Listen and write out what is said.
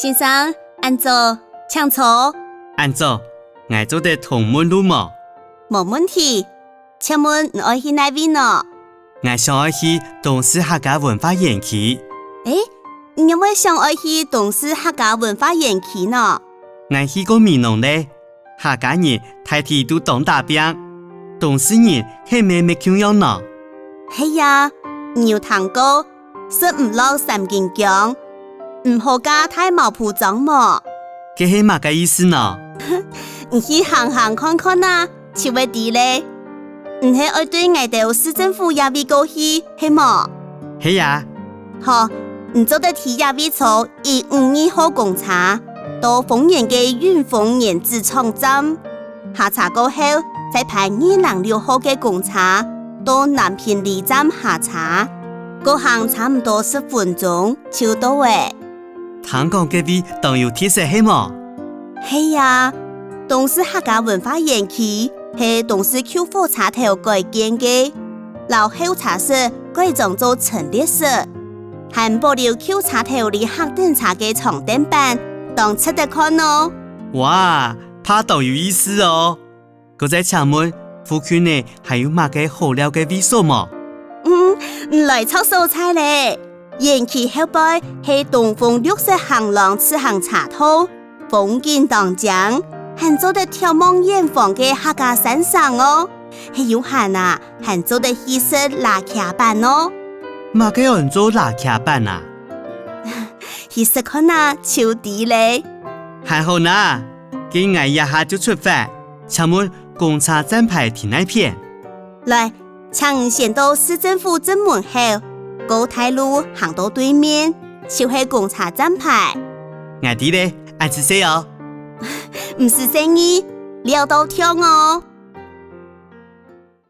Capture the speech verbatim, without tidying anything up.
先生，恁早，請坐。恁早，𠊎做得同問路無？無問題，請問你愛去哪位呢？𠊎想愛去東勢客家文化園區。欸，你仰會想愛去東勢客家文化園區呢？𠊎去過美濃了，客家人大體都當打拚，東勢人係毋係乜共樣呢？係啊，你有聽過 食毋落三斤薑，毋好嫁大茅埔庄無？該係麼个意思呢？你去行行看看啊，就會知了。你係愛對𠊎兜市政府這位過去，係無？係啊。好，你做得在這位坐一五二號公車，到豐原个運豐原子廠站。下車過後，再排二零六號个公車， 到南平里站下車，過行差毋多十分鐘就到了。聽講該位當有特色係無？係啊，東勢客家文化園區係東勢舊火車頭改建个，摎候車室改裝做陳列室，還保留舊車頭哩客等車个長凳板，當值得看哦。哇，怕當有意思哦！ 過再請問，附近呢還有麼个好尞个位所無？嗯，你來著所在了。園區後背係東豐綠色行廊自行車道，風景當靚，還做得眺望遠方个客家山城哦。係有閒啊，還做得去食蝲䗁粄哦。麼个安做蝲䗁粄啊？去食看啊，就知了。還好哪，該𠊎這下就出發。 請問公車站牌在哪片？來，請你先到市政府正門口，過大路行到對面，就係公車站牌。𠊎知了，恁仔細哦。毋使細義，尞到暢哦。